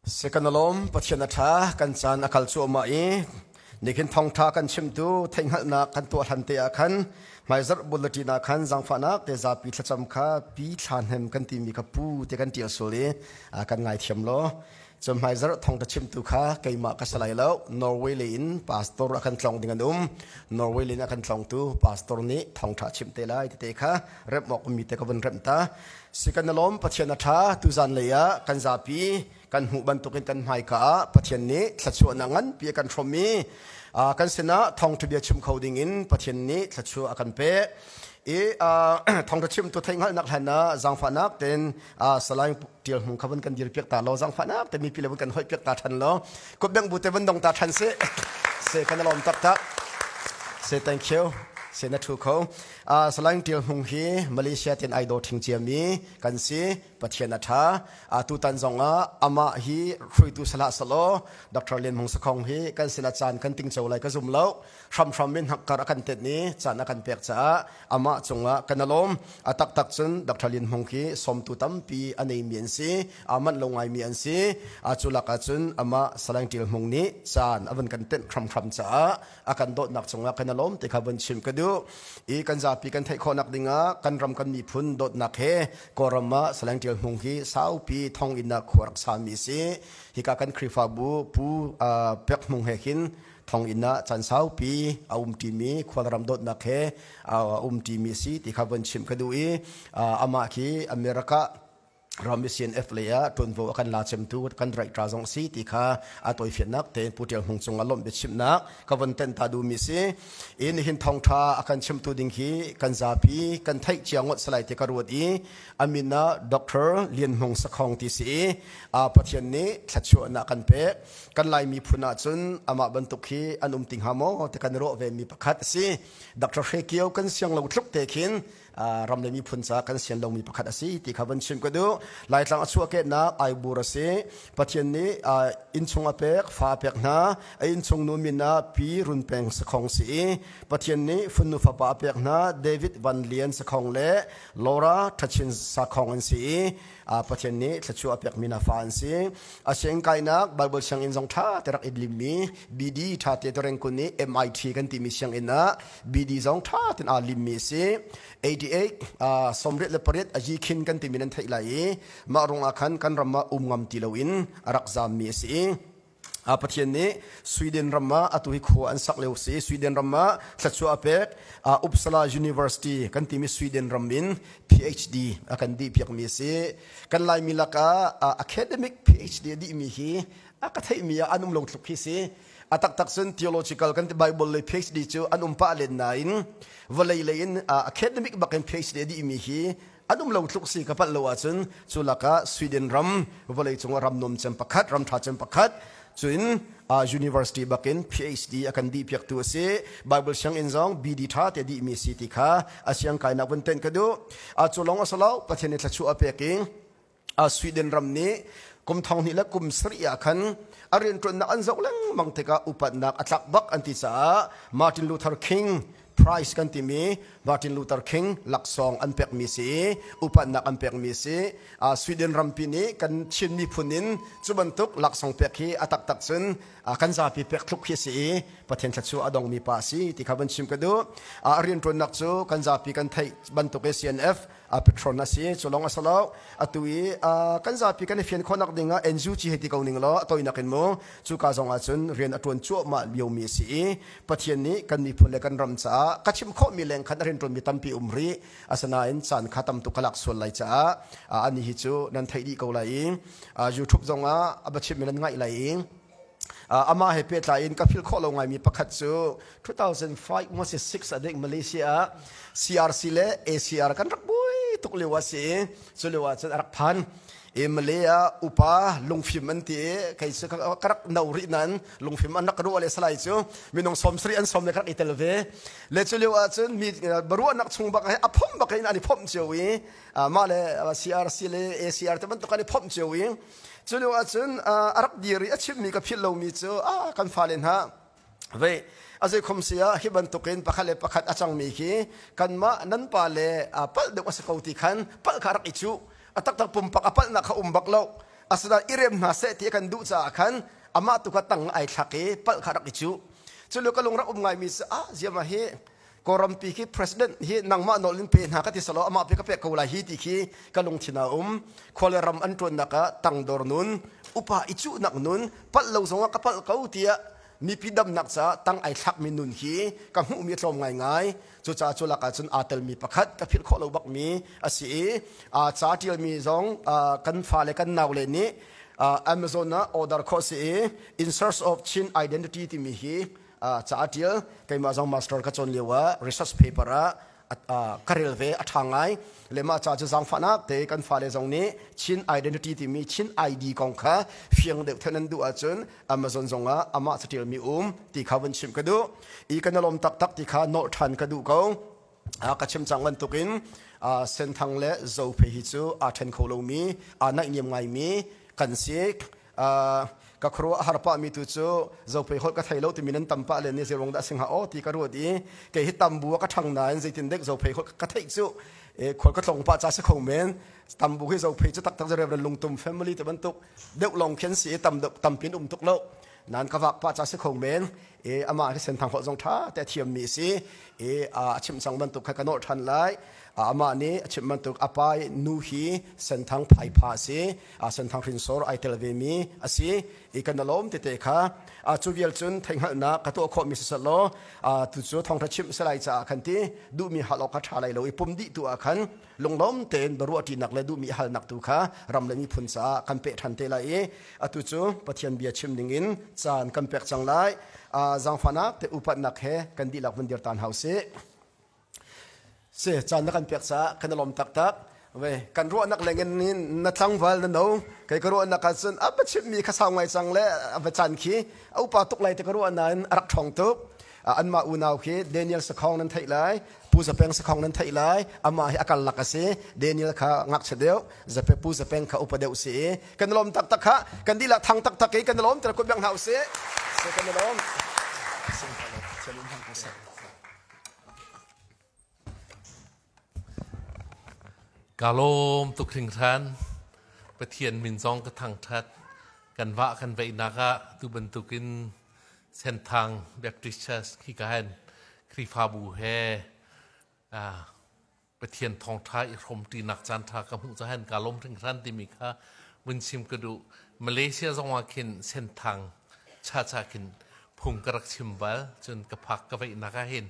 Sekanalom Pathian a ṭha kan caan a kal cuahmah i nikhin thawngṭha kan chimtu theihhngalhnak kan tuah hlan te ah khan hmaizarh bulletin ah khan zaangfahnak te zapi thlacam kha pi thla hnem kan timi kha pu te kan ṭial sul i kan ngaithiam law cu hmaizarh thawngṭha chimtu kha keimah ka si lai lo. Norway lei in pastor a kan tlawng ding an um. Norway lei in a kan tlawngtu pastor nih thawngṭha a chimh te lai tete kha remh awk ummi te ka vun remh ta. Si kan lawm. Pathian a ṭha. Tuzan lei ah kan zapi kan hmuh bantukin kan hmaika ah Pathian nih thluachuahnak nganpi a kan hrawm i kan sinah thawngṭha bia chim kho ding in Pathian nih thluachuah a kan pek i thawngṭha chimtu theihhngalhnak hlan ah zaangfahnak tein Salai Tial Hmung kha vun kan dir piak ta law, zaangfahnak te mipi le vun kan hoih piak ta ṭhan law, kutbengh bu te vun dong ta ṭhan sih. Se kan lawm taktak. Se thank you. Se na thu kho. Salai Tial Hmung hi Malaysia tin ai daw ṭhing ciami kan si. Pathian a ṭha. Tutan zongah amah hi hruaitu salah selaw Dr. Lian Hmung Sakhong hi kan sinah caan kan tingco lai ka zum lo. Hramhram in hnakkar a kan tenh i caan a kan pek caah amah cungah kan alawm. A taktak cun Dr. Lian Hmung hi sawmtu tampi a neimi an si. Aa manh lo ngaimi an si. A cu lakah cun amah Salai Ṭil Hmung nih caan a vun kan tenh hramhram caah a kan dawtnak cungah kan alawm ti kha vun chim ka duh. I kan zapi kan theih khawhnak dingah kan ram kan miphun dawtnak he Kawlram ah Salai Ṭial Hmung hi saupi thonginn ah khua rak sami a si. Hika kan Khrihfabu Pu Pek Hmung he khin thonginn ah caan saupi a um ṭimi, khualram dawtnak he a um ṭimi a si ti kha vun chim ka duh i amah khi America ram i CNF lei ah ṭuanvo a kan la cemtu kan raihṭa zong si ti kha a tawifiannak tein Pu Ṭial Hmung cung ah lawmh biachimhnak ka von tenh ta duhmi si. I nihin thawngṭha a kan chimtu ding hi kan zapi kan theih cia ngawt salai ti ka ruat i a min ah Dr. Lian Hmung Sakhong ti si i Pathian nih thluachuahnak kan pek. Kan Lai miphun ah cun amah bantuk hi an um ti hnga maw ti kan ruah ve mi pakhat a si. Dr. Hre Kio kan siang lo tluk te khin ram le miphun ca kan sian lomi pakhat a si ti kha van chim ka duh. Laitlang a chuahkehnak Aibur a si. Pathian nih innchung a pek, fa a pek hna. A innchung nu min ah Pi Run Peng Sakhong si i Pathian nih funnu fapa a pek hna, David Van Lian Sakhong le Laura Thachin Sakhong an si i Pathian nih thluachuah a pekmi hna fa an si. A sianginn kainak Bible sianginn zong ṭha te rak i limmi BD ṭha te Rengkun i MIT kan timi sianginn ah BD zong ṭha tein aa limmi a si. 88 98 a yikhin kan timi nan theih lai i mah rung ah khan kan ram ah um ngam ti loin a rak zaammi a si i Pathian nih Sweden ram ah atu hi khua an sak lio si. Sweden ram ah thluachuah a pek. Uppsala University kan timi Sweden ram in PhD a kan dih piakmi a si. Kan Laimi lakah academic PhD a dihmi hi a ka theihmi ah an um lo tluk khi si. A taktak cun theological kan ti, Bible lei PhD cu an um pah len nain vawlei lei in academic bak in PhD a dihmi hi an um lo tluk si ka palh lo ahcun. Cu lakah Sweden ram, vawlei cung ah ram nuam cem pakhat, ram ṭha cem pakhat cun university bakin PhD a kan dih piaktu a si. Bible sianginn zong BD ṭha te dihmi si ti kha a siang kainak vun tenh ka duh. Cu lawng a si lo, Pathian nih thluachuah a pek i Sweden ram nih kum 2007 ah khan a rianṭuannak an zoh lengmang tikah upatnak a tlak bak an ti caah Martin Luther King Prize kan timi, Martin Luther King laksawng an pekmi si i upatnak an pekmi si. Sweden rampi nih kan Chin miphun in cu bantuk laksawng pek hi a taktak cun kan zapi pek tluk khi si i Pathian thluachuah a dongmi pa a si ti kha van chim ka duh. A rianṭuannak cu kan zapi kan theih bantuk i CNF a patron a si. Cu lawng a si lo, atu i kan zapi kan i fian khawhnak ding ah NUG hei ti ko ning law, a toinak in mu, cu ka zong ah cun rian a tuan cuahmah liomi a si i Pathian nih kan miphun le kan ram caah ka chim khawhmi leng khan a riantuanmi tampi um rih. Asinain caan kha tam tuk ka lak sual lai caah ani hi cu nan theih dih ko lai i YouTube zong ah a va chimmi nan ngaih lai i amah he pehtlai in ka philh khawh lo ngaimi pakhat cu 2005 maw si 6 a dek Malaysia ah CRC le ACR kan rak buai tuk lio a si. Cu lio ah cun a rak phan i Malay ah upa lungfim an ti i kei cu ka rak no rih nain lungfim an rak ruah le salai cu minung 70 an som le ka rak i tel ve le. Cu lio ah cun mi baruahnak chung bak a phomh bak in an i phomh cio i mah le CRC le ACR te bantuk an i phomh cio i cu lio ahcun a rak dir i a chimmi ka philh lomi cu, a kan fale hna vei a zei khom si ah hi bantukin pakhat le pakhat a cangmi khi kanmah nan pa le palh deuh a si ko ti khan palh kha rak i cuh. A taktak pumpak a palhnak kha um bak lo. Asinain i rem hna seh ti a kan duh caah khan amah tu kha tang ai thlak i palh kha rak i cuh. Cu lio ka lung rak um ngaimi cu ah ziama hi Kawlrampi khi president hi nangmah nawl in pe hna ka ti selaw amah pe ka pek ko lai hi ti khi ka lungthin ah um. Khua le ram an ṭuannak ah tangdor nun, upa i cuhnak nun, palh lo zongah ka palh ko tiah mipi damnak caah tang ai thlakmi nun hi ka hmuhmi a tlawm ngaingai. Cucaah cu lakah cun aa telmi pakhat ka philh khawh lo bakmi a si i ca ṭialmi zong kan fale kan naule nih Amazon ah order khawh si i In Search of Chin Identity timi hi ca a ṭial. Keimah zong master ka cawn lio ah research paper ah ka rel ve, a ṭha ngai. Le mah ca cu zaangfahnak te kan fale zong nih Chin Identity timi Chin ID kong kha fiang deuh then an duh ahcun Amazon zongah amah caṭialmi um ti kha vun chimh ka duh. I kan i lawm taktak ti kha nolh ṭhan ka duh ko. Ka chim cang bantukin Senthang le Zophei hi cu aa ṭhen kho lomi, aa naihniam ngaimi kan si. Ka khuaruah a har pahmi tu cu Zophei holh ka thei lo timi nan tam pah len i zeiruang dah a si hnga aw ti ka ruat i kei hi tambu ah ka ṭhang nain zeitindek Zophei holh ka theih cu khual ka tlong pah ca si kho men. Tambu hi Zophei cu taktak Reverend Lungtum family te bantuk deuh lawng khi an si i tam tampin um tuk lo. Nan ka vak pah ca si kho men. I amah hi Senthang holh zong ṭha te a thiammi a si i a chimh cang bantuk kha ka nolh ṭhan lai. Amah nih a chimh bantuk a pa nu hi Senthang phaipha a si, Senthang hrinsor ai tel vemi a si i kan lawm tete kha. Cu vial cun theihhngalhnak ka tuah khawhmi si law tu cu thawngṭha chimh si lai caah khan ti duhmi hal awk kha ṭha lai lo i pum dih tu ah khan lunglawm tein biaruahṭinak le duhmi halnak tu kha ram le miphun caah kan peh ṭhan te lai i atu cu Pathian bia chim dingin caan kan pek cang lai. Zaangfahnak te upatnak he kan dihlak vun dir tan hau sih. Si caan na kan pek caah kan i lawm taktak. Ve kan ruahnak lengin na tlangval na no kei ka ruahnak ah cun a chimmi kha sau ngai cang le a va caan khi a upa tuk lai te ka ruah nain a rak ṭhawng tuk. Anmah unau khi Daniel Sakhong nan theih lai, Pu Zapeng Sakhong nan theih lai. Amah hi a karlak a si. Daniel kha ngakchia deuh, Zape Pu Zapeng kha upa deuh si i kan lawm taktak kha kan dihlak thang taktak i kan lawm tira kut bang hna usih. So kan lawm. Ka lawm tuk hringhran. Pathian min zong ka thangṭhat. Kan vah kan veihnak ah tu bantukin Senthang Baptist Church khika hin Khrihfabu he Pathian thawngṭha i hrawmṭinak caanṭha ka hmuh caah hin kaa lawm hringhran timi kha vun chim ka duh. Malaysia zong ah khin Senthang Church ah khin phung ka rak chim bal. Cun ka phak ka veihnak ah hin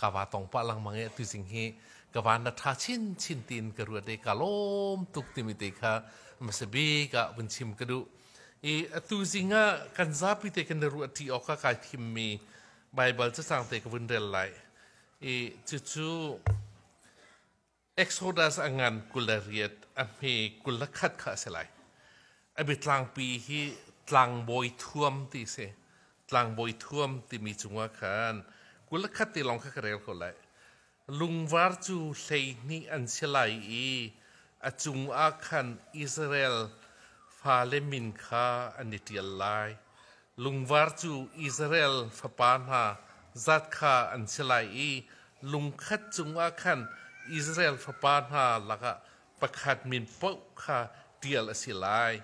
ka va tong pah lengmang i atu zing hi ka van na ṭha chinchin tiin ka ruat i ka lawm tuk timi te kha hmasa bik ah vun chim ka duh. I atu zing ah kan zapi te kan i ruah ṭi awk ah kai thimmi Baibal cacang te ka vun rel lai. I cucu Exodus a ngan 28 a hme 21 kha a si lai. A biatlangpi hi tlangbawi thuam ti si. Tlangbawi thuam timi cungah khan 21 ti lawng kha ka rel ko lai. Lungvar cu 12 an si lai i a cungah khan Israel fale min kha an i ṭial lai. Lungvar cu Israel fapa hna zat kha an si lai i lungkhat cungah khan Israel fapa hna lakah pakhat min paoh kha ṭial a si lai.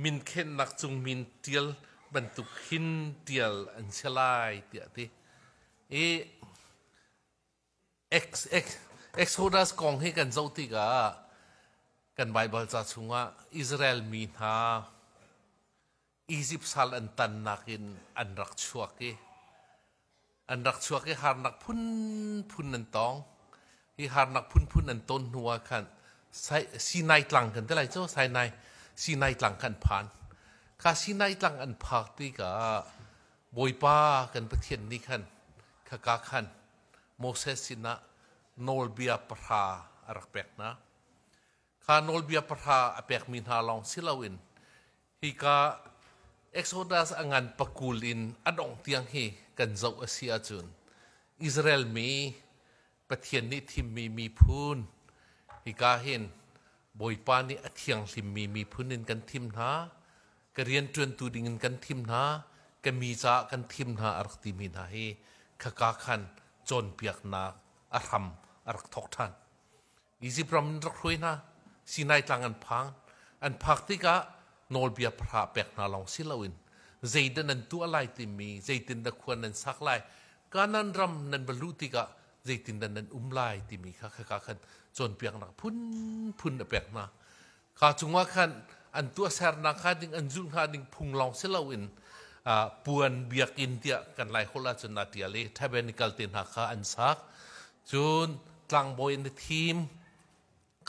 Min khenhnak cung min ṭial bantuk hin ṭial an si lai, tiah a ti. I Exodus kong hi kan zoh tikah kan Baibal ca chungah Israel mi hna Izipt sal an tannak in an rak chuak i an rak chuak i harnak phunphun an tong. Hi harnak phunphun an ton hnu ah khan Sinai tlang kan ti lai cu Sinai Sinai tlang kha an phan. Kha Sinai tlang an phak tikah Bawipa kan Pathian nih khan khaka khan Moses sinah nawlbia pahra a rak pek hna. Kha nawlbia pahra a pekmi hna lawng si loin hika Exodus a ngan pakul in a dongh tiang hi kan zoh a si ahcun Israel mi Pathian nih thimmi miphun hika hin Bawipa nih a thianghlimmi miphun in kan thim hna, ka rianṭuantu dingin kan thim hna, ka mi caah kan thim hna a rak timi hna hi khaka khan cawnpiaknak a hram a rak thawk ṭhan. Izipt ram in rak hruai hna. Sinai tlang an phang. An phak tikah nawlbia pahra pek hna lawng si loin zeidah nan tuah lai timi, zeitindah khua nan sak lai, Kanaan ram nan va luh tikah zeitindah nan um lai timi kha khaka khan cawnpiaknak phunphun a pek hna. Kha cungah khan an tuahsernak hnga ding, an zulh hnga ding phung lawng si loin puan biakinn tiah kan Lai holh ahcun aa ṭial i tabernacle te hna kha an sak. Cun tlangbawi an i thim.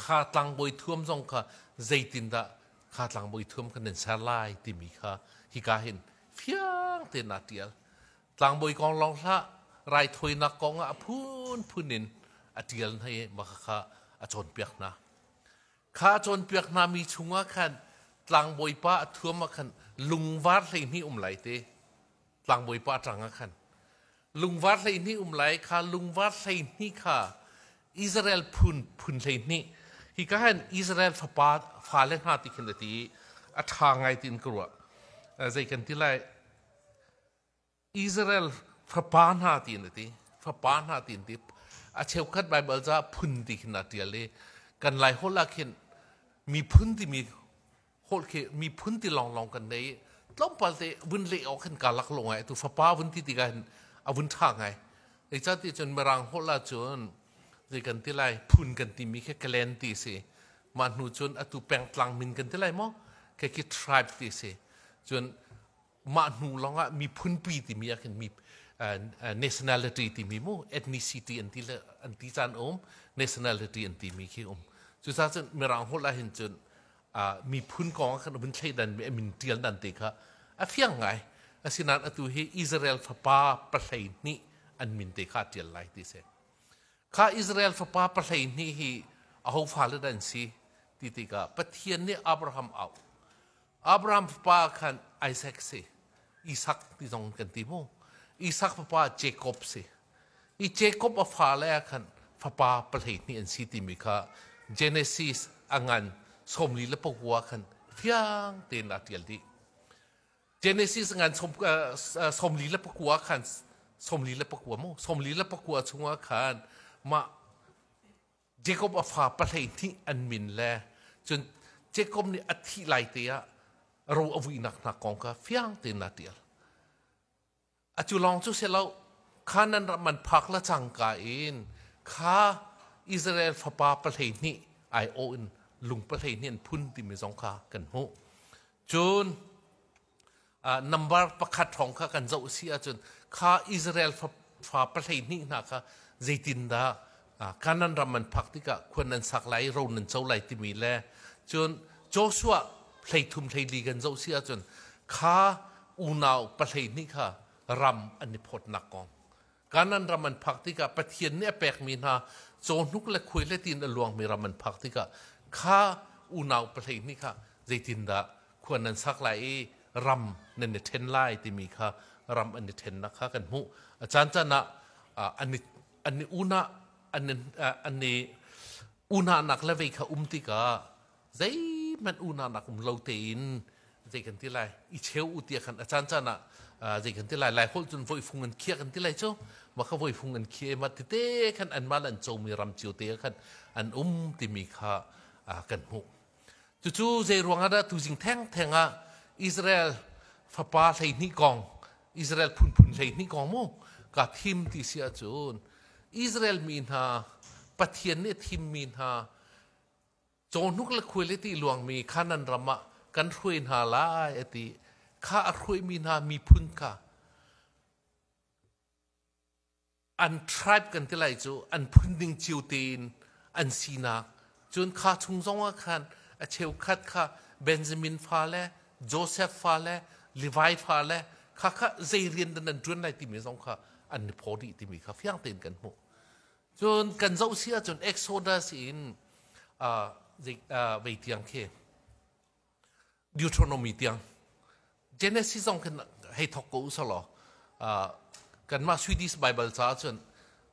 Kha tlangbawi thuam zong kha zeitindah kha tlangbawi thuam kha nan ser lai timi kha hika hin fiang tein aa ṭial. Tlangbawi kong lawng hlah, raithawinak kong ah a phunphun in a ṭial hna i mah kha a cawnpiak hna. Kha a cawnpiak hna mi chungah khan tlangbawipa a thuam ah khan lungvar 12 um lai te. Tlangbawipa ṭang ah khan lungvar 12 um lai. Kha lungvar 12 kha Israel phun phun 12, hi ka han Israel fapa fale hna ti khin a ti. A ṭha ngai tiin ka ruah. Zei kan ti lai, Israel fapa hna tiin a ti. Fapa hna tiin ti. A cheukhat Baibal ca phun ti khin aa ṭial i kan Lai holh ah khin miphun timi holh khi miphun ti lawnglawng kan nei i tlawmpal te vun leh awk khin kaa lak lo ngai. Atu fapa vun ti tikah hin a vun ṭha ngai. Zeicahtiah cun Mirang holh ah cun zei kan ti lai, phun kan timi khi clan ti si. Mah hnu cun atu pengtlang min kan ti lai maw? Khi khi tribe ti si. Cun mah hnu lawngah miphunpi timi ah khin mi nationality timi mu, ethnicity an ti le an ti caan um, nationality an timi khi um. Cucaah cun mirang holh ah hin cun miphun kong ah khan vun thleidan mi min tial dan te kha a fiang ngai. Asinain atu hi Israel fapa 12 an min te kha tial lai ti si. Kha Israel fapa 12 hi aho fale dah an si ti tikah Pathian nih Abraham auh. Abraham fapa khan Isaac si. Isak ti zong kan ti mu. Isak fapa Jacob si. I Jacob a fale ah khan fapa 12 an si timi kha Genesis a ngan 49 khan fiang tein aa ṭial dih. Genesis ngan 49 khan, 49 mu, 49 chungah khan mah Jacob a fa 12 an min le cun Jacob nih a thih lai te ah ro a vuinak hna kong kha fiang tein aa ṭial. Atu lawng cu si lo, Canaan ram an phak le cangka in kha Israel fapa 12 aiawh in lung 12 an phun timi zong kha kan hmuh. Cun number pakhat hrawng kha kan zoh si ahcun kha Israel fa 12 hna kha zeitindah Canaan ram an phak tikah khua nan sak lai, ro nan co lai timi le cun Joshua 33 14 kan zoh si ahcun kha unau 12 kha ram an i phawtnak kong, Kanaan ram an phak tikah Pathian nih a pekmi hna cawhnuk le khuai le tiin a luangmi ram an phak tikah kha unau 12 kha zeitindah khua nan sak lai i ram nan i ṭhen lai timi kha ram an i ṭhennak kha kan hmuh. A caancaan ah an i an i unah an an i unahnak le vei kha um tikah zeihmanh unaunak um lo tein, zei kan ti lai, i cheu u tiah khan a caan caan ah zei kan ti lai, lai holh cun voifung an khiah kan ti lai cu, mah kha voifung an khiah ma tete khan anmah le an comi ram cio te khan an um timi kha kan hmuh. Cucu zei ruang ah dah tuzing thengtheng ah Israel fapa 12 kong, Israel phunphun 12 kong mu ka thim ti si ahcun, Israel mi hna, Pathian nih a thimmi hna, cawhnuk le khuailiti luangmi Kanaan ram ah kan hruai hna lai a ti kha, a hruaimi hna miphun kha an tribe kan ti lai cu, an phun ding cio tein an sinak, cun kha chung zong ah khan a cheukhat kha Benjamin fa le Joseph fa le Levi fa le kha kha zei rian dan an ṭuan lai timi zong kha an i phaw dih timi kha fiang tein kan hmuh. Cun kan zoh si ahcun Exodus in vei tiang khi, Deuteronomy tiang, Genesis zong khin hei thok ko usalaw, kanmah Swedish Bible caah cun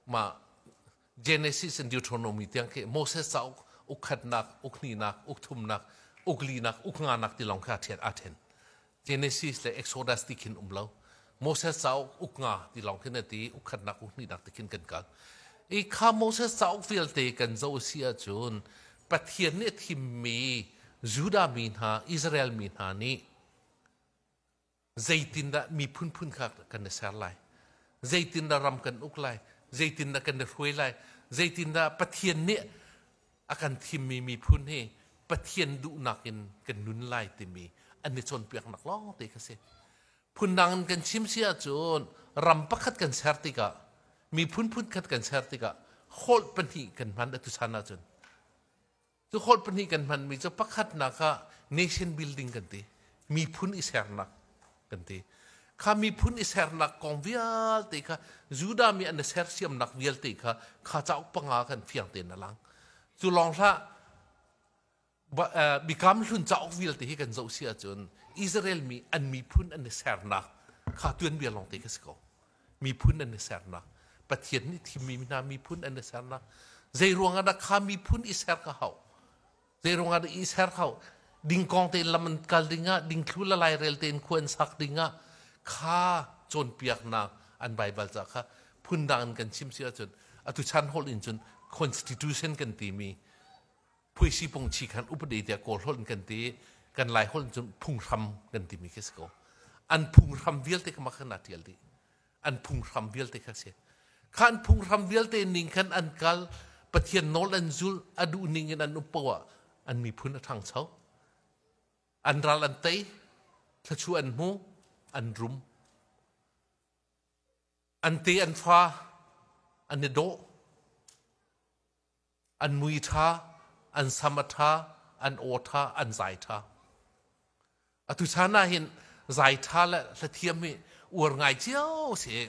mah Genesis and Deuteronomy tiang khi Moses cauk ukkhatnak, ukhnihnak, ukthumnak, uklinak, uknganak ti lawng kha a ṭhen. Genesis le Exodus ti khin um lo. Moses cauk uk nga ti lawng khin a ti, uk khatnak, uk hnihnak ti khin kan kal. I kha Moses cauk vialte kan zoh si ahcun Pathian nih a thimmi Judah mi hna, Israel mi hna nih zeitindah miphun phun kha kan i ser lai, zeitindah ram kan uk lai, zeitindah kan i hruai lai, zeitindah Pathian nih a kan thimmi miphun hi Pathian duhnak in kan nun lai timi an i cawnpiaknak lawng te kha si. Phundang in kan chim si ahcun ram pakhat kan ser tikah miphun phun khat kan ser tikah holh pahnih kan hman atu chan ahcun Cu holh pahnih kan hmanmi cu pakhatnak ah nation building kan ti. Miphun i sernak kan ti. Kha miphun i sernak kong vialte kha Judah mi an i sersiamnak vialte kha kha cauk panga kan fiang tein a lang. Cu lawng hlah Biakam hlun cauk vialte hi kan zoh si ahcun Israel mi an miphun an i sernak kha tuanbia lawng te kha si ko. Miphun an i sernak Pathian nih thimmi hna miphun an i sernak zei ruangah dah kha miphun i ser ka hau zei ruangah dah i ser hau dingkong tein lam an kal dingah dingthlu le lairel tein khua an sak dingah kha cawnpiaknak an Baibal ca kha phundang in kan chim si ahcun atu chan holh in cun constitution kan timi phuisi pungchi khan upadi tiah kawl holh in kan ti kan lai holh in cun phunghram kan timi khi si ko an phunghram vialte kha mah khan aa ṭial dih an phunghram vialte kha si kha an phunghram vialte ning khan an kal Pathian nawl an zul a duh ning in an um poah an miphun a ṭhangcho an ral an tei thluachuah an hmu an rum an te an fa an i dawh An mui ṭha, an sam a ṭha, an aw ṭha, an zai ṭha. Atu chan ah hin zai ṭha le hlathiam hi uar ngai cio si.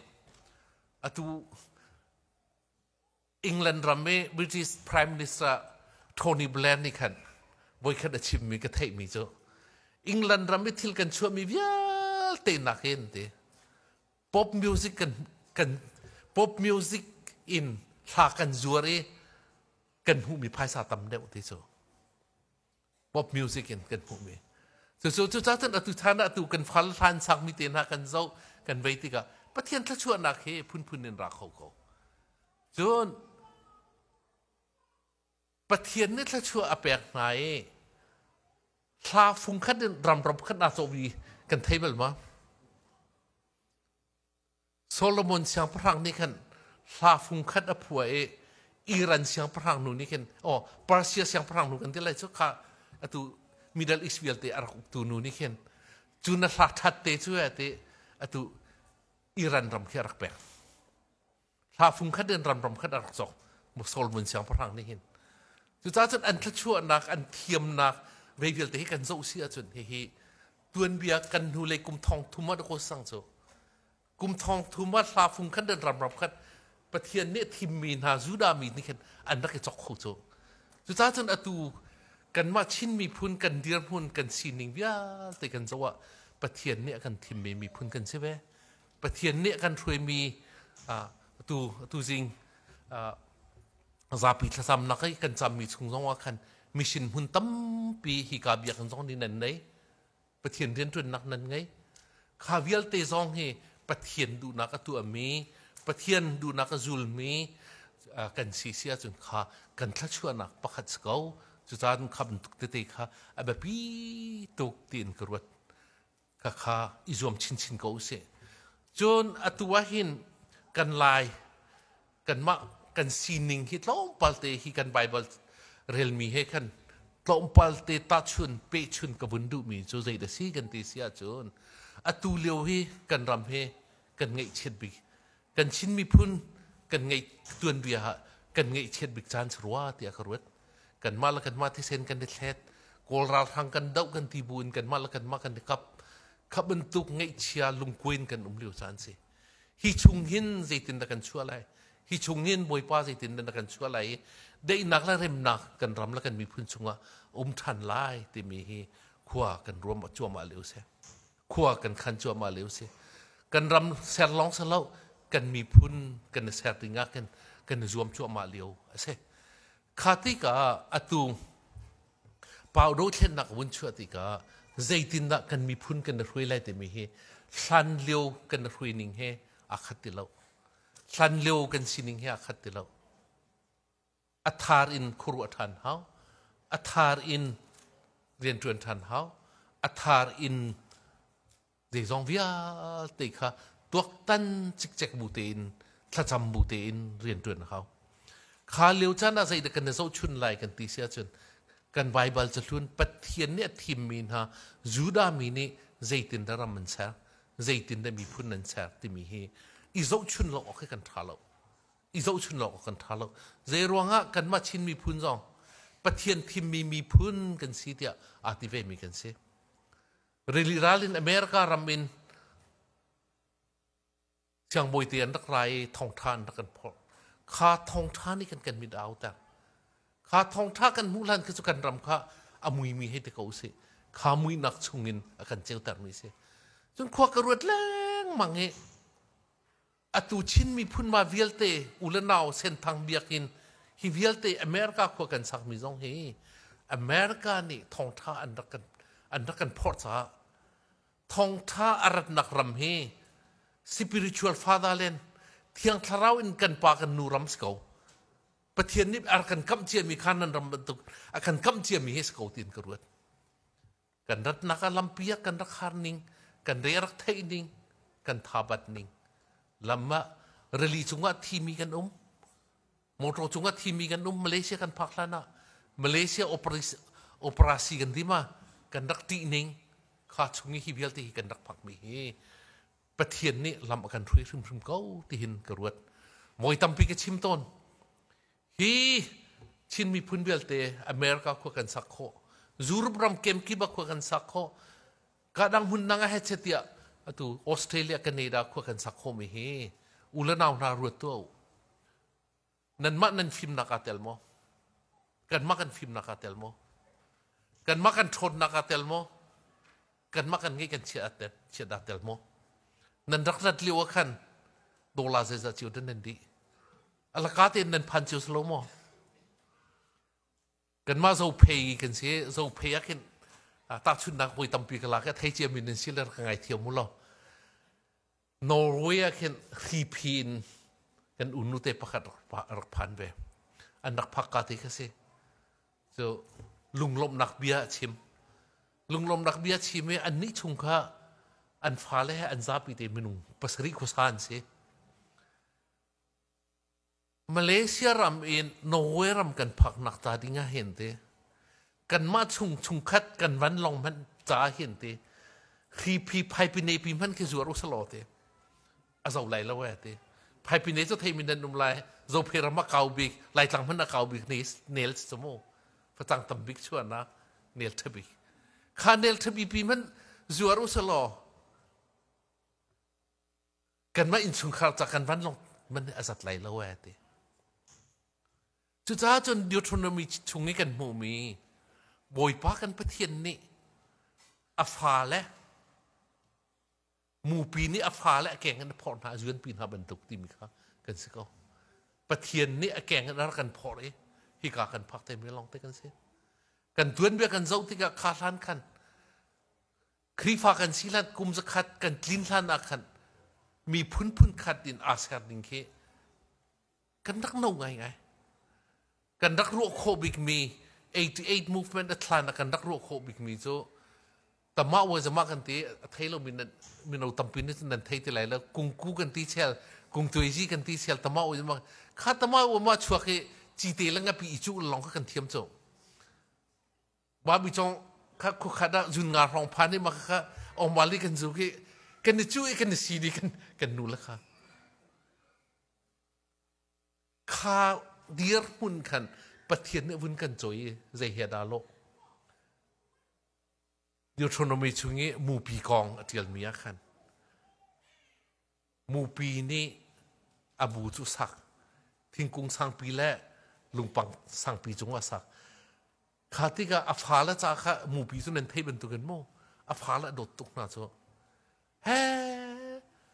Atu England ram i British Prime Minister Tony Blair nih khan voikhat a chimmi ka theihmi cu England ram i thil kan chuahmi vialte nakin ti pop music kan kan pop music in hla kan zuar i kan hmuhmi phaisa tam deuh ti cu pop music in kan hmuhmi cucu cucaah cun atu chan ah atu kan fal hlan sakmi te hna kan zoh kan vei tikah Pathian thluachuahnak hi phunphun in ra kho ko cun Pathian nih thluachuah a pek hna i hla fungkhat in ramram khat aa cawhmi kan thei bal ma? Solomon siangpahrang nih khan hla fungkhat a phuah i Iran siangpahrang nu nih khin oh Persia siangpahrang nu kan ti lai cu kha atu Middle East vialte a rak uktu nu nih khin cu na hla that te cu te atu Iran ram khi a rak pek. Hla fungkhat in ramram khat a rak cawk Solomon siangpahrang nih hin. Cucaah cun an thluachuahnak, an thiamnak vei vialte hi kan zoh si ahcun hihi tuanbia kan hnulei kum thong thum ah ko sang cu kum thong thum ah hla fung khat in ramram khat Pathian nih thimmi hna Judah mi nih khin an rak i cawk kho cu. Cucaah cun atu kanmah Chin miphun kan dirhmun kan sining vialte kan zoh ah Pathian nih a kan thimmi miphun kan si ve. Pathian nih a kan hruaimi atu atu zing zapi thlacamnak i kan cammi chung zong ah khan mission hmun tampi hika biakinn zong nih nan nei Pathian rianṭuannak nan ngei kha vialte zong hi Pathian duhnak a tuahmi Pathian duhnak a zulmi kan si si ahcun kha kan thluachuahnak pakhat si ko cucaah kha bantuk tete kha a biapi tuk tiin ka ruat Khakha i zuam chinchin ko usih. Cun atu ah hin kan Lai kanmah kan sining hi tlawmpal te hi kan Bible relmi he khan tlawmpal te tahchun pehchun ka vun duhmi cu zei dah si kan ti si ahcun atu lio hi kan ram hi kan ngaihchiat bik kan Chin miphun kan ngeih tuanbia ah kan ngaihchiat bik caan si rua tiah ka ruat. Kanmah le kanmah thisen kan i thlet. Kawl ralhrang kan doh kan ti bu in kanmah le kanmah kan i kap. Kha bantuk ngaihchia lungkuai in kan um lio caan si. Hi chung hin zeitindah kan chuah lai? Hi chung hin Bawipa zeitindah na kan chuah lai i daihnak le remnak kan ram le kan miphun chungah um ṭhan lai timi hi khua kan ruam cuahmah lio si. Khua kan khan cuahmah lio si. Kan ram ser lawng si lo, kan miphun kan i ser ding ah khin kan i zuam cuahmah lio a si. Kha tikah atu pau dothlennak vun chuah tikah zeitindah kan miphun kan i hruai lai timi hi hlan lio kan i hruai ning he aa khat ti lo. Hlan lio kan sining he aa khat ti lo. A thar in khuaruah ṭhan hau. A thar in Rianṭuan ṭhan hau. A thar in zeizong vialte kha tuaktan cikcek bu tein thlacam bu tein rianṭuan a hau. Kha lio caan ah zeidah kan i zohchun lai kan ti si ahcun kan Baibal cahlun Pathian nih a thimmi hna Judah mi nih zeitindah ram an ser, zeitindah miphun an ser timi hi i zohchun lo awk hi kan ṭha lo. I zohchun lo awk kan ṭha lo. Zei ruangah kanmah Chin miphun zong Pathian thimmi miphun kan si tiah aa ti vemi kan si. Rili ral in America ram in siangbawi te an rak ra i thawngṭha an rak kan phorh. Kha thawngṭha nih kan kan mit a auter. Kha thawngṭha kan hmuh hlan khi cu kan ram kha a muimi hei ti ko usih. Kha muihnak chungin a kan ceutermi si. Cun khua ka ruat lengmang i atu Chin miphun ma vialte u le nau Senthang biakinn hi vialte America khua kan sakmi zong hi America nih thawngṭha an rak kan phorh caah thawngṭha a ratnak ram hi spiritual fatherland, thiang thlarau in kan pa kan nu ram si ko. Pathian nih a kan kamh ciami kha nan ram bantuk a kan kamh ciami hi si ko tiin ka ruat. Kan ratnak ah lampi ah kan rak har ning, kan re rak theih ning, kan thabat ning, lam ah rili cungah thimi kan um, motor cungah thimi kan um. Malaysia kan phak hlan ah Malaysia operasi kan dim ah kan rak ṭih ning kha chung i hi vialte hi kan rak phakmi hi Pathian nih lam a kan hruai hrimhrim ko tihin ka ruat. Moi tampi ka chim tawn. Hi Chin miphun vialte America khua kan sak khawh, Europe ram kemkip ah khua kan sak khawh, kadang hmun nang ah he tiah atu Australia, Canada khua kan sak khawh mi hi u le nau hna ruat tuah u. Nanmah nan fimnak aa tel maw? Kanmah kan fimnak aa tel maw? Kanmah kan ṭhawnnak aa tel maw? Kanmah kan ngeih kan chiat aa chiat aa tel maw? Nan rak rat lio ah khan dollar zeizah cio dan nan dih. Alaka tein nan phan cio si lo maw? Kanmah Zophei kan si. Zophei ah khin tahchunhnak voi tampi ka lak i a thei ciami nan si le rak ka ngaithiam u law. Norway ah khin hriphi in kan unute pakhat rak phan ve. An rak phak ka te kha si. Cu lunglawmhnak bia a chim. Lunglawmhnak bia chim i annih chung kha an fale he an zapi te minung 7 khuasa an si. Malaysia ram in Norway ram kan phaknak ca ding ah hin ti kanmah chung chungkhat kan vanlawng hmanh ca hin ti hriphi phaipine pi hmanh khi zuar usalaw ti a zo lai lo e ti. Phaipine cu theimi nan um lai. Zophe ram a kau bik, Laitlang hmanh a kau bik nel cu mu facang tam bik chuahnak nel ṭha kha nel ṭha pi hmanh zuar usalaw kanmah innchungkhar ca kan vanlawng man a zat lai lo e ti. Cucaah cun Deuteronomy chung i kan hmuhmi Bawipa kan Pathian nih a fale mupi nih a fale a keng in a phorh hna, a zuanpi hna bantuk timi kha kan si ko. Pathian nih a keng in a rak kan phorh i hika kan phak te mi lawng te kan si. Kan tuanbia kan zoh tikah kha hlan khan Khrihfa kan si hlan kum 100 kan tlin hlan ah khan miphun phun khat in aa ser ding khi kan rak no ngaingai. Kan rak ruah khawh bikmi 88 movement a thlan ah kan rak ruah khawh bikmi cu tama wa zama kan ti a thei lo mi mino tampi nih nan thei ti lai lo. Kungku kan ti chel, kungtuizi kan ti chel, tama wa zama kha tama wa ma chuak i cite le ngapi i cu long kha kan thiam cu. Babi cong kha khukhat ah zun nga hrawng phan i ma kha omali kan zu ki kan i cu i kan i si di kan kan nu le kha kha dir hmun khan Pathian nih vun kan cawi i zei he dah lawh. Deuteronomy chung i mupi kong a ṭialmi ah khan mupi nih a bu cu sak, thingkung sangpi le lungpang sangpi cungah sak. Kha tikah a fale ca kha mupi cu nan theih bantukin mu a fale a dawt tuk hna cu he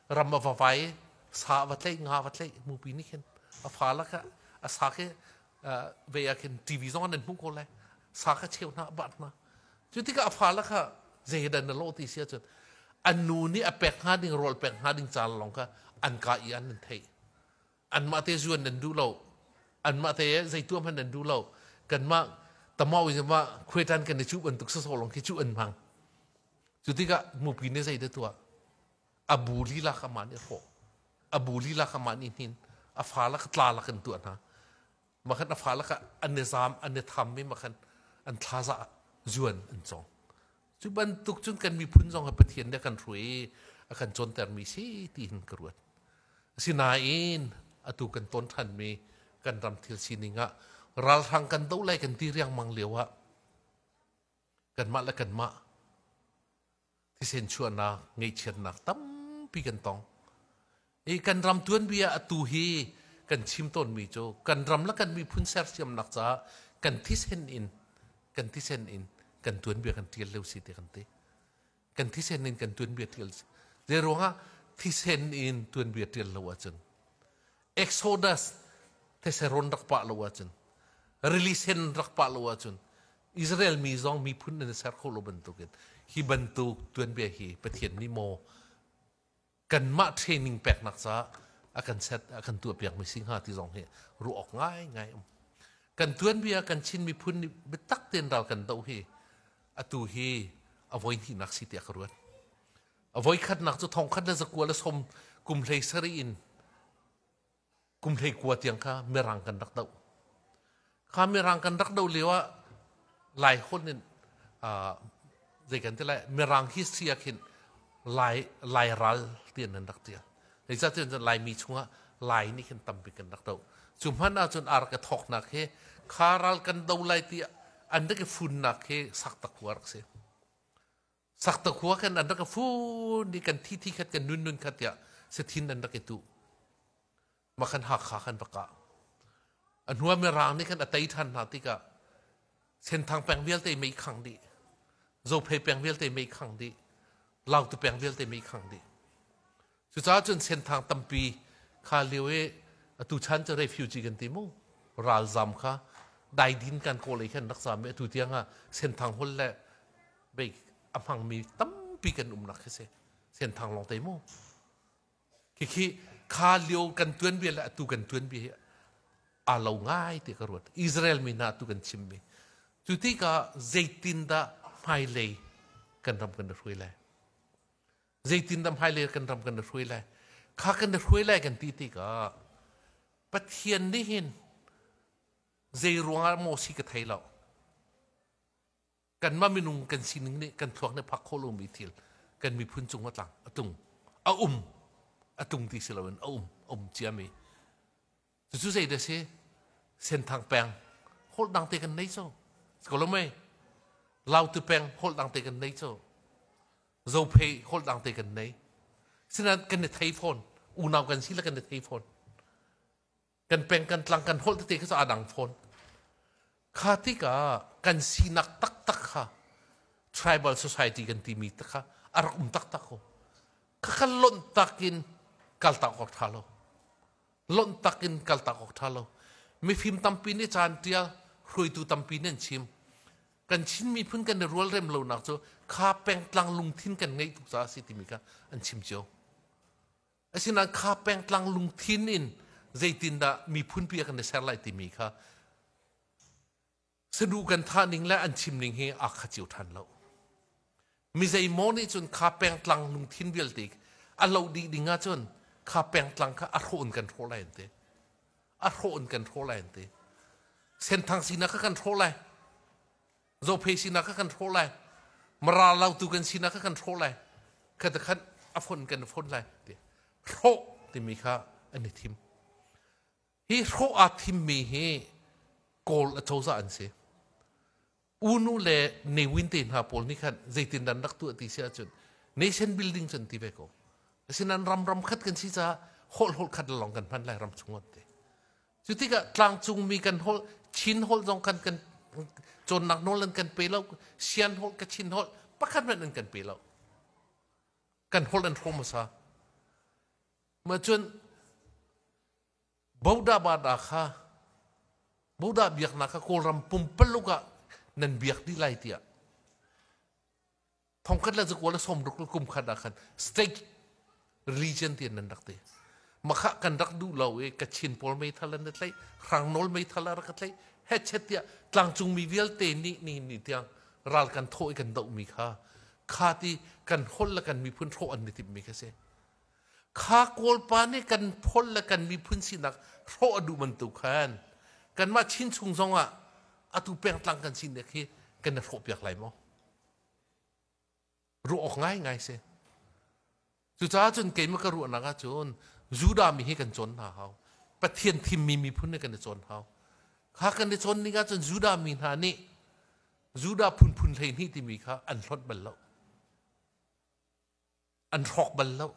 ram a va vai, sa va tlaih, nga va tlaih. Mupi nih khin a fale kha a sa khi ve ah khin TV zong nan hmuh ko lai, sa kha cheu hna, bat hna. Cu tikah a fale kha zei dan na lawh ti si ahcun an nu nih a pek hnga ding rawl pek hnga ding ca lawng kha an ka i an nan theih. Anmah te zuan nan duh lo, anmah te zei tuah hmanh nan duh lo. Kanmah Tamau in ma khuetan kan i cu bantuk sasawh lawng khi cu an hmang. Cu tikah mupi nih zei dah tuah? A bu lila kha mah nih hrawh. A bu lila kha mah nih hnin. A fa lak tla lak in tuah hna. Makhan a fa lak an i zaam, an i tham i makhan an thlaza zuan an cawng. Cu bantuk cun kan miphun zong hi Pathian nih a kan hruai i a kan cawntermi si ti hin ka ruat. Asinain atu kan ton ṭhanmi kan ram thil sining ah ralhrang kan doh lai kan ti riangmang lio ah kanmah le kanmah thisen chuahnak, ngaihchiatnak tampi kan tong. I kan ram tuanbia atu hi kan chim tawnmi cu kan ram le kan miphun sersiamnak caah kan thisen in kan thisen in kan tuanbia kan ṭial lio si ti kan ti. Kan thisen in kan tuanbia ṭial si. Zei ruangah thisen in tuanbia ṭial lo ahcun Exodus theseron rak pah lo ahcun rili sen rak pah lo ahcun Israel mi zong miphun an i ser kho lo bantukin hi bantuk tuanbia hi Pathian nih maw kanmah training peknak caah a kan set a kan tuahpiakmi si hnga ti zong hi ruah awk ngaingai um. Kan tuanbia kan Chin miphun nih biatak tein ral kan doh hi atu hi a voi hnihnak si tiah ka ruat. A voi khatnak cu 1970 kum 17 in kum 19 tiang kha Mirang kan rak doh. Kha Mirang kan rak doh lio ah Lai holh in zei kan ti lai Mirang history ah khin Lai Lai ral ti an rak tial. Zeicahtiah cun Laimi chungah Lai nih khin tampi kan rak doh. Cu hmanh ahcun ar ka thawknak hi kha ral kan do lai ti an rak i funnak hi saktak khua rak si. Sakta khua khan an rak i fun i kan thi thi khat kan nun nun khat tiah sathin an rak i tuh. Mah khan Hakha khan va kah. A hnu ah Mirang nih khan a tei ṭhan hna tikah Senthang peng vialte mei khang dih. Zophei peng vialte mei khang dih. Lautu peng vialte mei khang dih. Cucaah cun Senthang tampi kha lio i atu chan cu refugee kan ti mu. Ralzam kha daidin kan kawl i khan rak zam i atu tiang ah Senthang hol le bei a hmangmi tampi kan umnak khi si. Senthang lawng te mu. Khikhi kha lio kan tuanbia le atu kan tuanbia hi aa lo ngai ti ka ruat. Israel mi hna atu kan chimmi. Cu tikah zeitindah hmailei kan ram kan i hruai lai? Zeitindah hmailei kan ram kan i hruai lai? Kha kan i hruai lai kan ti tikah Pathian nih hin zei ruangah maw si ka thei lo. Kanmah minung kan sining nih kan thluak nih phak khawh lomi thil kan miphun cung a tlang a tlung a um a tlung ti si loin a um a um ciami. Cucu zei dah si? Senthang peng holh dang te kan nei co. Ko lo mei? Lautu peng holh dang te kan nei co. Zophei holh dang te kan nei. Sinain kan i thei fawn. Unau kan si le kan i thei fawn. Kan peng kan tlang kan holh tete kha cu aa dang fawn. Kha tikah kan sinak taktak kha tribal society kan timi te kha a rak um taktak ko. Kha kan lonh tak in kaltak awk ṭha lo. Lonh tak in kaltak awk ṭha lo. Mifim tampi nih caan ṭial, hruaitu tampi nih an chim. Kan Chin miphun kan i rualrem lonak cu kha pengtlang lungthin kan ngeih tuk caah a si timi kha an chim cio. Asinain kha pengtlang lungthin in zeitindah miphunpi a kan i ser lai timi kha saduh kan thah ning le an chim ning hi aa khat cio ṭhan lo. Mi zeimaw nih cun kha pengtlang lungthin vialte a loh dih ding ahcun kha pengtlang kha a hrawh in kan hrawh lai an ti. A hrawh in kan hrawh lai an ti. Senthang sinak kha kan hrawh lai. Zophei sinak kha kan hrawh lai. Mara lautu kan sinak kha kan hrawh lai. Kha khan a fon kan fon lai ti. Hrawh timi kha an i thim. Hi hrawh aa thimmi hi Kawl acozah an si. Unu le Ne Win te hna pawl nih khan zeitin an rak tuah ti si ahcun nation building cu an ti ve ko. Asinain ram ram khat kan si caah holh holh khat lawng kan hman lai ram chung an ti. Cu tikah tlangcungmi kan holh Chin holh zong kan kan cawnnak nawl an kan pe lo, Sian holh Kachin holh pakhat hmanh an kan pe lo. Kan holh an hrawm hmasa. Mah cun Boda bada kha Boda biaknak kha Kawlram pumpaluk ah nan biak dih lai tiah thongkhat le zakua le sawmruk le kum khat ah khan state religion ti nan rak ti. Makha kan rak duh lo i Kachin pawl meithal an tlaih, Hrangnawl meithal a rak tlaih, Hechet tiah tlangcungmi vialte nih nihin ni tiang ral kan thawh i kan dohmi kha kha ti kan holh le kan miphun hrawh an i timhmi kha si. Kha Kawlpa nih kan holh le kan miphun sinak hrawh a duh bantuk khan kanmah Chin chung zongah atu pengtlang kan sinak hi kan i hrawhpiak lai maw? Ruah awk ngaingai si. Cucaah cun keimah ka ruahnak ahcun Judah mi hi kan cawn hna hau. Pathian thimmi miphun hi kan i cawn hau. Kha kan i cawn ning ahcun Judah mi hna nih Judah phunphun 12 timi kha an hlonh bal lo. An hrawk bal lo.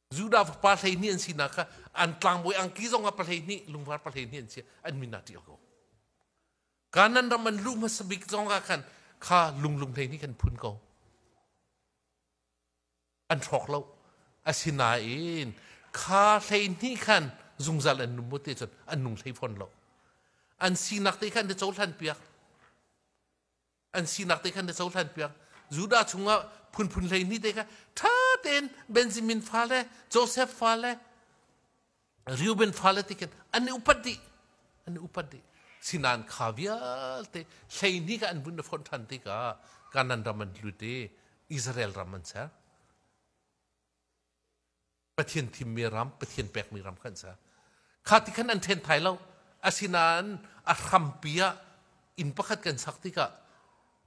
Judah fapa 12 an sinak kha an tlangbawi angki zong ah pa 12 lungvar pa 12 an si an min ah ṭial ko. Kanan ram an luh hmasa bik zong ah khan kha lunglung 12 kan phun ko. An hrawk lo. Asinain kha 12 khan zungzal an nung mu te cun an nung hlei fawn lo. An sinak te khan an cohlan piak. An sinak te khan na cohlan piak. Judah chungah phunphun 12 te kha ṭha tein Benjamin fale, Joseph fale, Reuben fale ti khin an i upat dih. An i upat dih. Sinan kha vialte 12 kha an vun i fonh ṭhan tikah Kanan ram an lut i Israel ram an ser. Pathian thimmi ram, Pathian pekmi ram khan ser. Kha ti khan an ṭhen thai lo. Asinain a hrampi ah inn pakhat kan sak tikah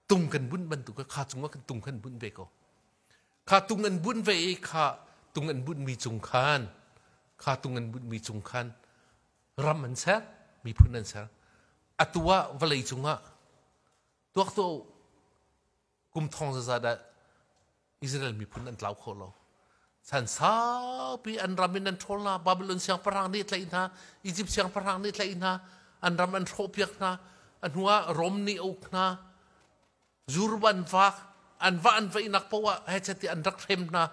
tung kan bunh bantuk kha cungah kan tung kan bunh ve ko. Kha tung an bunh ve i kha tung an bunhmi cung khan kha tung an bunhmi cung khan ram an ser, miphun an ser. Atu ah vawlei cungah tuak tuah u kum thong zazat ah Israel miphun an tlau kho lo. Chan saupi an ram in an ṭhawl hna, Babylon siangpahrang nih tlaih hna, Egypt siangpahrang nih tlaih hna, an ram an hrawhpiak hna, a hnuah Rom nih a uk hna, Zurban vak, an va an vaihnak paoh ah hechet an rak hrem hna.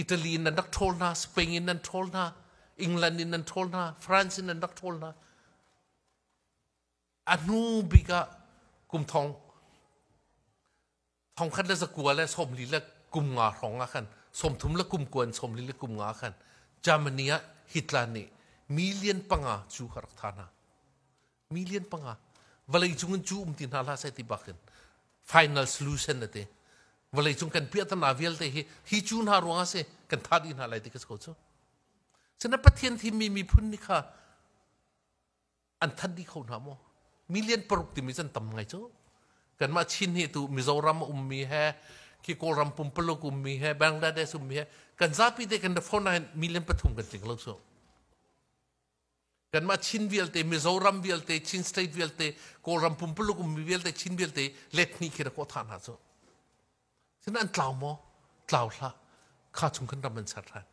Italy in an rak ṭhawl hna, Spain in an ṭhawl hna, England in an ṭhawl hna, France in an rak ṭhawl hna. A hnu bik ah kum thong 1945 hrawng ah khan 39 in 45 khan Germany ah Hitler nih million 5 cu ka rak tha hna. Million 5 vawlei cung in cu um ti hna hlah seh ti bak in final solution a ti. Vawlei cung kan piahtana vialte hi hi cu hna ruang ah si kan tha dih hna lai ti ka si ko cu. Sina Pathian thimmi miphun nih kha an that dih kho hna maw? Million 6 timi can tam ngai cu. Kanmah Chin hi tu Mizoram ummi he khi Kawlram pumpaluk ummi he Bangladesh ummi he kan zapi te kan phone ah million 3 kan tling lo su. Kanmah Chin vialte, Mizoram vialte, Chin state vialte, Kawlram pumpaluk ummi vialte, Chin vialte let hnih khi rak kawh tha hna cu. Sin an tlau maw? Tlau hlah. Kha chung kan ram an ser than.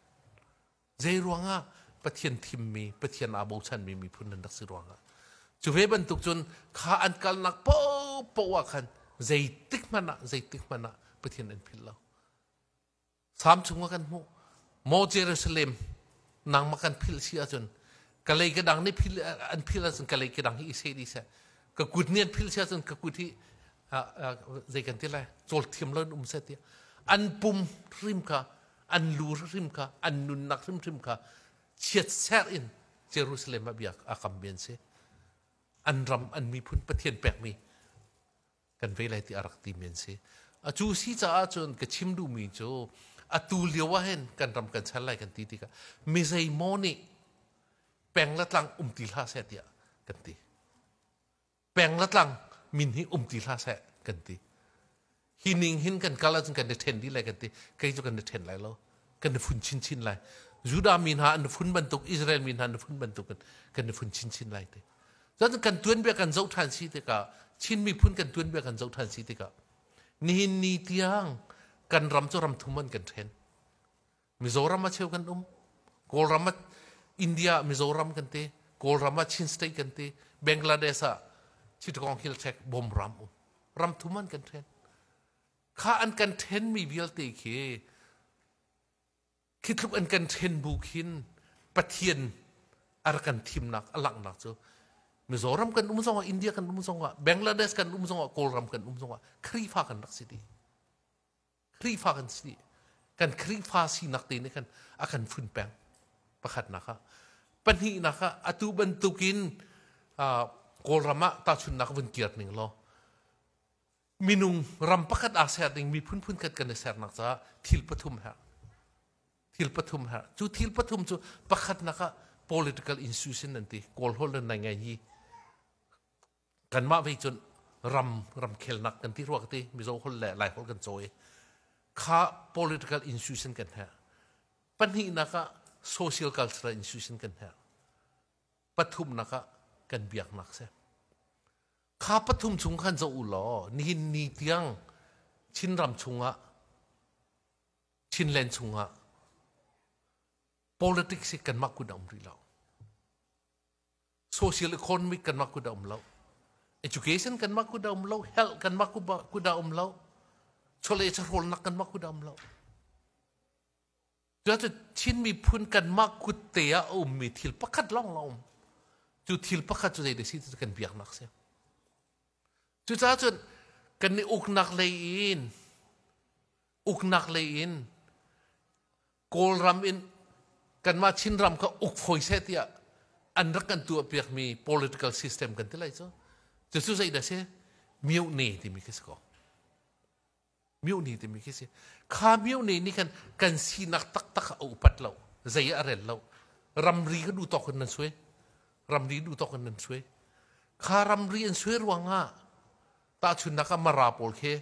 Zei ruangah Pathian thimmi, Pathian aa bochanmi miphun an rak si ruangah. Cu ve bantuk cun kha an kalnak paohpaoh ah khan zeitik hmanh ah zeitik hmanh ah Pathian an philh lo. Salm chungah kan hmuh. Maw Jerusalem, nangmah kan philh si ahcun ka lei ka dang nih philh an philh ahcun ka lei ka dang hi i seh dih seh. Ka kut nih an philh si ahcun ka kut hi zei kan ti lai cawl thiam lo in um seh tiah an pum hrim kha an lu hrim kha an nunnak hrimhrim kha chiatserh in Jerusalem ah bia a kammi an si. An ram an miphun Pathian pekmi kan ve lai ti a rak timi an si. Cu si caah cun ka chim duhmi cu atu lio ah hin kan ram kan ser lai kan ti tikah mi zeimaw nih peng le tlang um ti hlah seh tiah kan ti. Peng le tlang min hi um ti hlah seh kan ti. Hi ning hin kan kal ahcun kan i ṭhen dih lai kan ti. Kei cu kan i ṭhen lai lo. Kan i fun chinchin lai. Judah mi hna an fun bantuk, Israel mi hna an fun bantuk in kan i fun chinchin lai ti. Cun kan tuanbia kan zoh ṭhan si tikah Chin miphun kan tuanbia kan zoh ṭhan si tikah nihin ni tiang kan ram cu ram thum an kan ṭhen. Mizoram a cheu kan um. Kawlram ah India Mizoram kan ti. Kawlram ah Chin State kan ti. Bangladesh ah Chittagong Hill Tract bom ram um. Ram thum an kan then. Kha an kan then mi vialte khi khi tluk an kan then bu khin Pathian a rak kan thimnak a langhnak cu Mizoram kan um zongah India kan um zongah Bangladesh kan um zongah Kawlram kan um zongah Khrihfa kan rak si dih. Khrihfa kan si. Kan Khrihfa sinak te nih khan a kan fun peng. Pakhatnak ah. Pahnihnak ah atu bantukin Kawlram ah tahchunhnak vun kir ning law minung ram pakhat aa ser ding miphun phunkhat kan i sernak caah thil pathum herh. Thil pathum herh. Cu thil pathum cu pakhatnak ah political institution an ti. Kawl holh in nai ngai hi. Kanmah vei cun ram ramkhelnak kan ti rua ka ti. Mizo holh le Lai holh kan cawi. Kha political institution kan herh. Pahnihnak ah social cultural institution kan herh. Pathumnak ah kan biaknak si. Kha pathum chung khan zoh u law nihin ni tiang Chinram chungah Chinland chungah politics hi kanmah kut a um rih lo. Social economic kanmah kut a um lo. Education kanmah kut a um lo. Health kanmah kut a um lo. Chawleh chawhrawlnak kanmah kut a um lo. Cucu Chin miphun kanmah kut te ah a ummi thil pakhat lawng a um. Cu thil pakhat cu zei si cu kan biaknak si. Cucaah cun kan i uknak lei in uknak lei in Kawlram in kanmah Chinram kha uk fawi seh tiah an rak kan tuahpiakmi political system kan ti lai cu. Cucu zei dah si? Myohne timi khi si ko. Myohne timi khi si. Kha myohne nih khan kan sinak taktak a upat lo. Zei ah a rel lo. Ramri kha duh tawk in nan suai. Ramri duh tawk in nan suai. Kha ramri an suai ruangah tahchunnak ah Mara pawl khi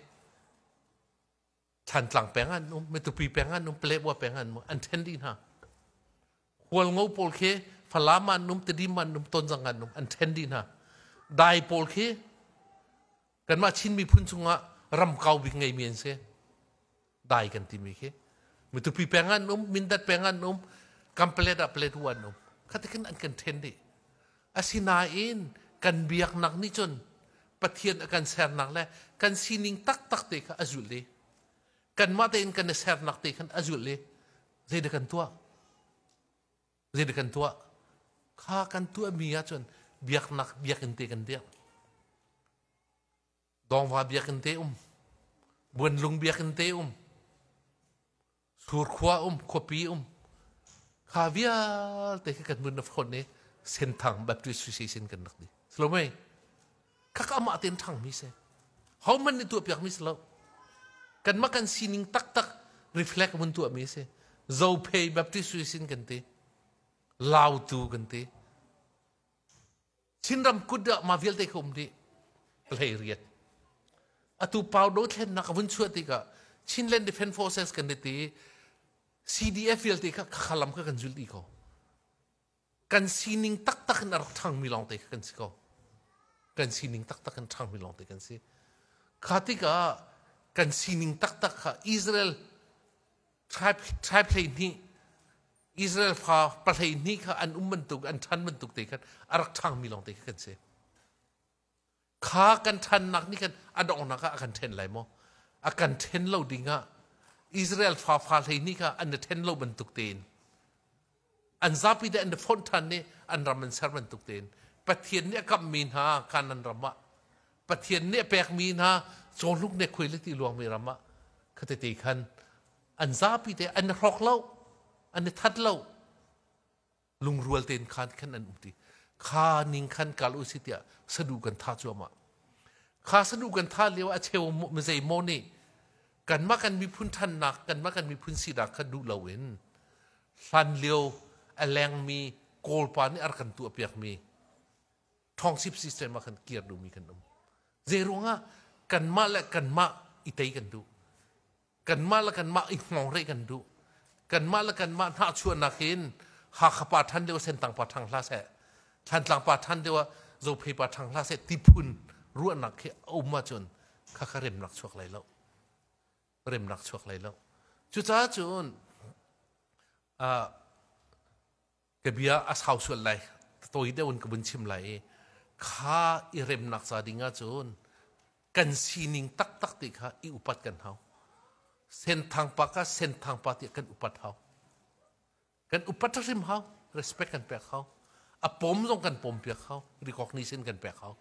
Thlantlang peng an um, Matupi peng an um, Paletwa peng an um, an ṭhen dih hna. Hualngo pawl khi Falam an um, Tedim an um, Tonzang an um, an ṭhen dih hna. Dai pawl khi kanmah Chin miphun chungah ram kau bik ngeimi an si. Dai kan timi khi. Matupi peng an um, Mindat peng an um, Kampalet ah Paletwa an um. Khati khin an kan ṭhen dih. Asinain kan biaknak nih cun Pathian a kan sernak le kan sining taktak te kha a zulh i kanmah tein kan i sernak te khan a zulh i zeidah kan tuah? Zeidah kan tuah? Kha kan tuahmi ahcun biaknak biakinn te kan dirh. Dongva biakinn te um, Buanlung biakinn te um, Surkhua um, khuapi um. Kha vialte khi kan mun na phone i Senthang Baptist Association kan rak di. Silo mei? Khaka amah tein ṭhang mi si. Ho man nih tuah piak mi si lo. Kanmah kan sining taktak reflect mun tuah mi si. Zophei Baptist Association kan ti. Lautu kan ti. Chinram kut ah mah vialte kha um dih. Hlei riat. Atu pau dothlennak a vun chuah tikah Chinland Defense Forces kan ti CDF vialte kha khalam kha kan zul dih ko. Kan sining taktak in a rak ṭhangmi lawngte kha kan si ko. Kan sining taktak in ṭhangmi lawngte kan si. Kha tikah kan sining taktak kha Israel tribe tribe 12 Israel fa pahlei hnih kha an um bantuk an ṭhan bantuk te khan a rak ṭhangmi lawngte kha kan si. Kha kan ṭhannak nih khan a donghnak ah a kan ṭhen lai maw? A kan ṭhen lo dingah Israel fa fa 12 kha an i ṭhen lo bantuk tein an zapi te an i fonh ṭhan i an ram an ser bantuk tein Pathian nih a kamhmi hna Kanaan ram ah Pathian nih a pekmi hna cawhnuk ne khuai le ti luangmi ram ah khatete khan an zapi te an i hrawk lo an i that lo lungrual tein khan khan an um ti kha ning khan kal u si tiah sadu kan tha cuahmah kha sadu kan tha lio a cheu mizei maw nih kanmah kan miphun ṭhannak kanmah kan miphun sinak kha duh loin hlan lio a lengmi Kawlpa nih a rak kan tuahpiakmi ṭhawngsip system ah khan kir duhmi kan um. Zei ruangah kanmah le kanmah i tei kan duh. Kanmah le kanmah i hngawng kan duh. Kanmah le kanmah hnahchuahnak in Hakha pa ṭhan deuh Sentang pa ṭhang hlah seh, Thlantlang pa ṭhan deuh ah Zophei pa ṭhang hlah seh ti phun ruahnak khi a um ahcun khakha remnak chuak lai lo. Remnak chuak lai lo. Cucaah cun ka bia a sau sual lai tawi deuh in ka vun chim lai i kha i remnak ca ding ahcun kan sining taktak ti kha i upat kan hau. Senthang pa kha senthang pa tiah kan upat hau. Kan upat hrim hau, respect kan pek hau. A pom zong kan pom piak hau, recognition kan pek hau.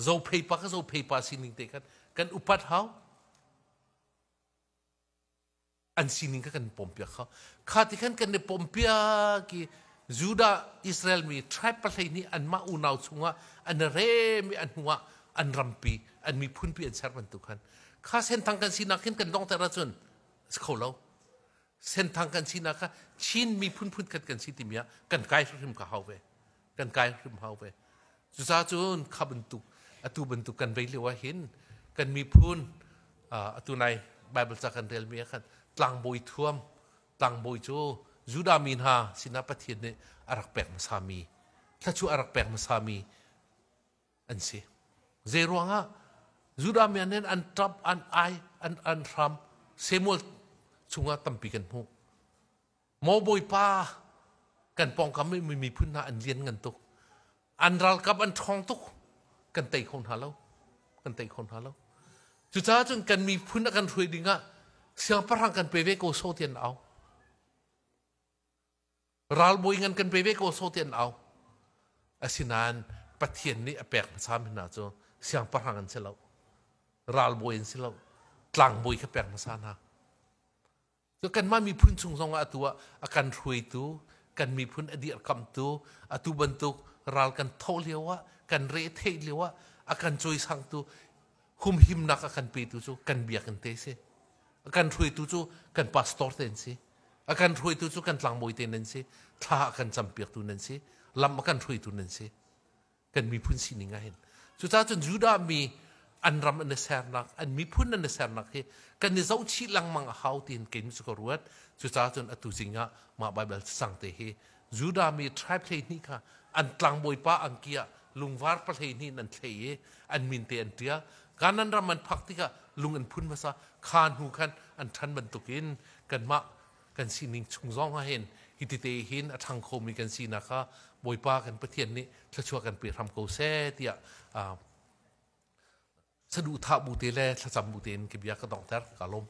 Zophei pa kha zophei pa sining te khan kan upat hau. An sining kha kan pompiak kha. Kha ti khan kan i pompiak i Judah Israel mi tribe pahlei nih anmah unau chungah an rem i an hnuah an rampi an miphunpi an ser bantuk khan kha senthang kan sinak hin kan donghter ahcun si kho lo. Senthang kan sinak kha Chin miphun phun khat kan si timi ah kan kai hrim ka hau ve. Kan kai hrim hau ve. Cucaah cun kha bantuk atu bantuk kan vei lio ah hin kan miphun atu nai Bible ca kan relmi ah khan tlangbawi thuam tlangbawi cu Judah mi hna sinah Pathian nih a rak pek hmasami thluachuah a rak pek hmasami an si. Zei ruangah Judah mi an an ṭap an ai an an hram Samuel chungah tampi kan hmuh. Maw Bawipa kan pawngkam i miphun hna an lian ngan tuk. An ralkap an ṭhawng tuk. Kan tei kho hna lo. Kan tei kho hna lo. Cucaah cun kan miphun a kan hruai dingah siangpahrang kan pe ve ko so ti an au. Ralbawi ngan kan pe ve ko so ti an au. Asinain Pathian nih a pek hmasa mi hna cu siangpahrang an si lo. Ralbawi an si lo. Tlangbawi kha pek hmasa hna. Cu kanmah miphun chung zongah atu ah a kan hruaitu, kan miphun a dirkamtu, atu bantuk ral kan thawh lio ah, kan re theih lio ah a kan cawisangtu, humhimnak a kan petu cu kan biakinn te si. A kan hruaitu cu kan pastor te an si. A kan hruaitu cu kan tlangbawi te nan si. Thla a kan campiaktu nan si. Lam a kan hruaitu nan si. Kan miphun sining ah hin. Cucaah cun Judah mi an ram an i sernak, an miphun an i sernak hi kan i zohchih lengmang a hau tiin kei cu ka ruat. Cucaah cun atu zing ah mah Baibal cacang te hi Judah mi tribe 12 kha an tlangbawipa angki ah lungvar pa 12 in an thlei i an min te an ṭial. Kanan ram an phak tikah lung an phun hmasa kha hnu khan an ṭhan bantukin kanmah kan sining chung zong ah hin hitite hin a ṭhang khomi kan sinak kha Bawipa kan Pathian nih thluachuah kan pe hram ko seh tiah saduhthah bu te le thlacam bu tein ka bia ka donghter ka lawm.